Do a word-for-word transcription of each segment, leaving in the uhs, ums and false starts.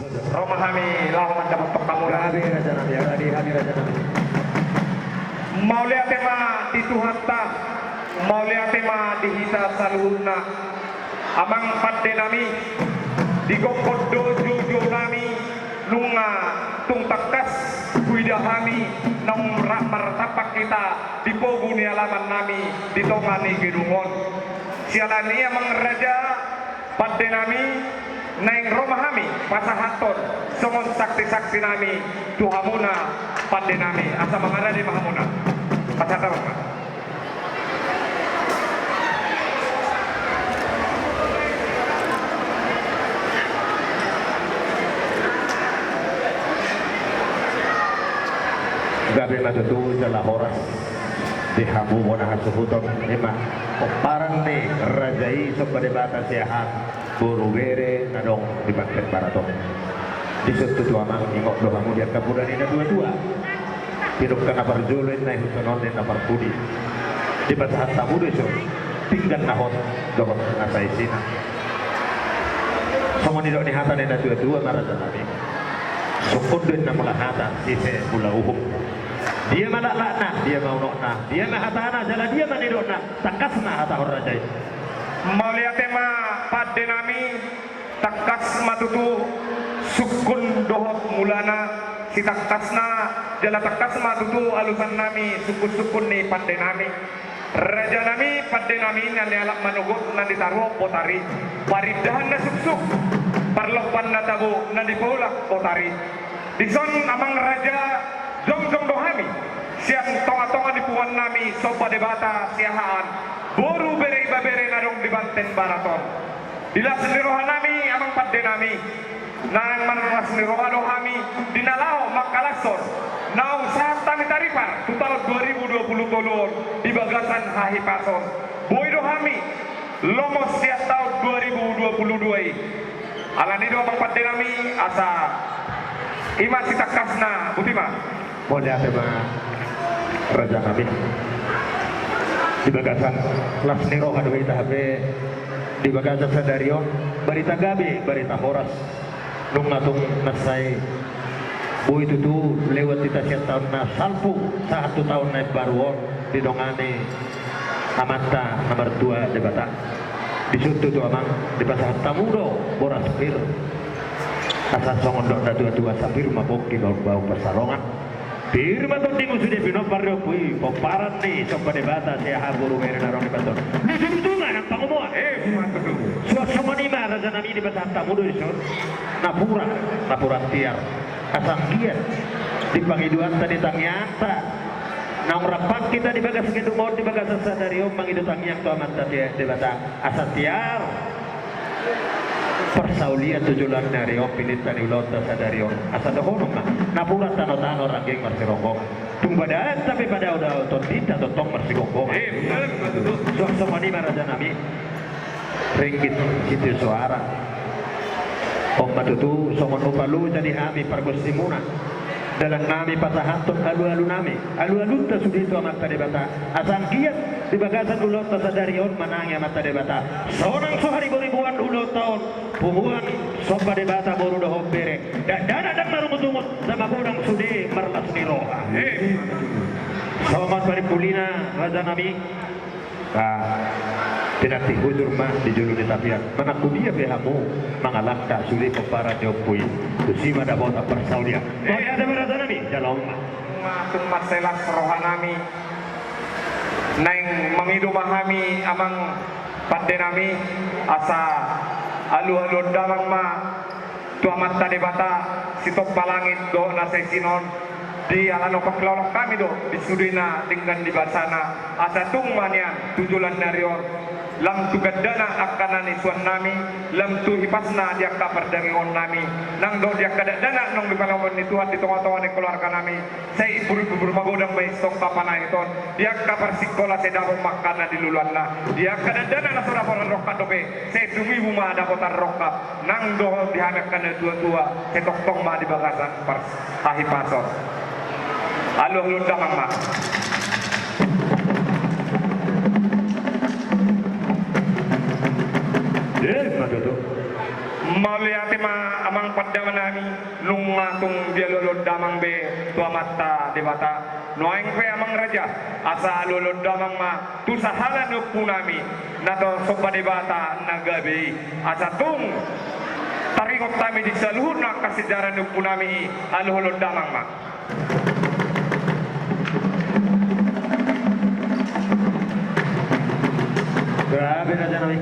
Ro ma hami laho mandapothon hamu. Gabe raja nami, gabe hami raja nami. Mauliate ma di Tuhanta, mauliate ma di hita saluhutna. Amang pande nami, di gokhon do joujou nami, nunga tung tangkas huida hami naung rap martampak hita di pogu ni alaman nami di tonga ni gedung on. Siala ni i amang raja, pande nami, naeng ro ma hami pasahathon songon saksi-saksi nami tu hamuna pande nami, asa mangarade ma hamuna. Pasahat ma. Gabe ma tutu jala horas di hamu bona hasuhuton, i ma pomparan ni raja i Somba Debata Siahaan boru bere na adong di Banten Barat on. Dison tutu amang, ingot do hamu di angka poda ni na tua-tua. Pinungka na parjolo inna, ihut on ninna parpudi. Dipasahat hamu do dison pinggan na hot dohot na saisina. Songon nidok ni hata ni na tua-tua ma raja nami. Sungkun do inna mula hata, sise mula uhum. Dia ma laklakna, dia ma unokna, dia ma hatana, jala dia ma nidokna, tangkas ma hatahon raja i. Mauliate ma pande nami, tangkas ma tutu sungkun dohot mulana, sitangkasna, jala tangkas ma tutu alusan nami sungkun-sungkun ni pande nami. Raja nami, pande nami, na nialap manogot na nitaruhon botari, parindahan na suksuk, parlompan na tabo na nipaulak botari. Dison amang raja, jongjong do hami sian tonga-tonga ni punguan nami Somba Debata Siahaan boru bere ibebere na adong di Banten Barat on. Di las ni roha nami amang pande nami, naeng marlas ni roha do hami di na laho mangkalashon naung sahat hami taripar tu taon dua ribu dua puluh tolu on di bagasan hahipason. Boi do hami lomo sian taon dua ribu dua puluh dua i. Alani do amang pande nami, asa i ma sitangkasna, boti ma. Mauliate ma raja nami. Di bagasan las ni roha do hita hape di bagasan sadari on, barita gabe, barita horas. Nunga tung mansai boi tutu lewat hita sian taon na salpu sahat tu taon na imbaru on didongani Amanta na martua Debata. Dison tutu amang, dipasahat hamu do boras pir. Asa songon dok na tua-tua, asa pir ma pongki, bau-bau pansalongan. Pir ma tondingmu sude pinompar ni ompu i, pomparan ni Somba Debata Siahaan boru bere na adong di Banten. Luju-luju ma nang pangomoan. Eh, mantap tutu. Suang songon i ma raja nami, dipasahat hamu do dison napuran, napuran tiar. Asa anggiat di pangidoanta, di tangiangta, naung rap hita di bagas gedung on di bagasan sadari on mangido tangiang tu Amanta Debata, asa tiar parsaulian tu joloan ni ari on, pilinta ni ulaonta sadari on. Asa dohonon ma, napuran tano-tano rangging marsironggongan. Tung badanta pe padao-dao, tondinta tongtong marsigomgoman. Eh, betul, betul. Suang songon i ma raja nami. Ringgit sitio soara. On ma tutu songon upa loja di hami pargonsimuna. Dalan nami pasahathon alu-alu nami, alu-alunta sude tu Amanta Debata. Asa anggiat di bagasan ulaonta sadari on manangi Amanta Debata. Sonang so hariboriboan ulaonta on, punguan Somba Debata boru dohot bere. Dakdanak ndang marungutungut, na magodang sude marlas ni roha. Eh. Songon parimbulina raja nami. Ah, pinantik hujur ma di julu ni tapian. Manang tu dia pe hamu mangalangka, sude pomparan ni ompu i, tusi ma dapotan parsaulian. Eh. Mauliate ma raja nami, jalo ma. Tung mansai las roha nami. Naeng mangido ma hami amang pande nami, asa alu-aluhon damang ma tu Amanta Debata sitompa langit dohot na saisi on. Di ala na paklaolak hami do di sudena denggan ni basana, asa tung ma nian tu joloan ni ari on, lam tu gandana angka na nisuan nami, lam tu hipasna di angka pardagingon nami, nang dohot di angka dakdanak naung dipalomohon ni Tuhan di tonga-tonga ni keluarga nami. Sai imbur-imbur magodang ma i, tongka panahiton. Di angka parsikola sai dapot ma angka na niluluanna. Di angka dakdanak na so dapotan rongkap dope, sai tumibu ma dapotan rongkap. Nang dohot di hami angka na tua-tua, sai tongtong ma di bagasan pars-, hahipason. Alu-aluhon damang ma. Eh, ma tutu. Mauliate ma amang pande Damang nami, nunga tung dialualuhon damang be tu Amanta Debata. Nuaeng pe amang raja, asa alualuhon damang ma tu sahala ni ompu nami na tarsomba Debata na gabe i, asa tung taringot hami di saluhutna angka sejarah ni ompu nami i. Alualuhon damang ma. Gabe raja nami.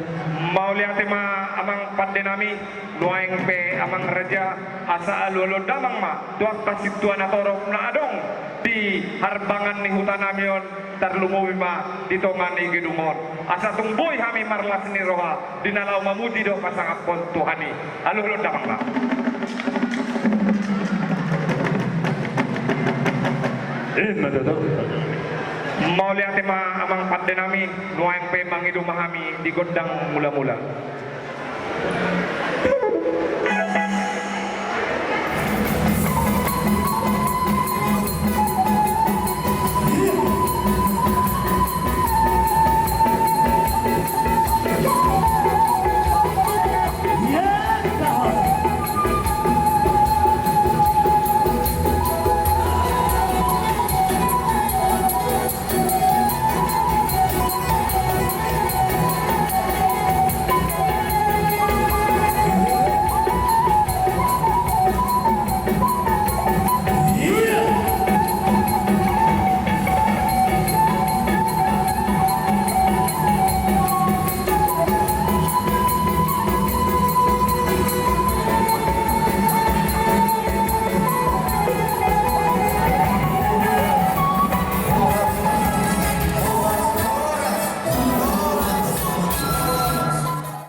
Mauliate ma amang pande nami. Nuaeng pe amang raja, asa alualuhon damang ma tu angka sintua na torop na adong di harbangan ni huta nami on, tarlumobi ma di tonga ni gedung on, asa tung boi hami marlas ni roha di na laho mamuji dohot pasangaphon Tuhan i. Alualuhon damang ma. Ima tutu. Mauliate ma amang pande nami. Nuaeng pe mangido ma hami di gondang mulamula.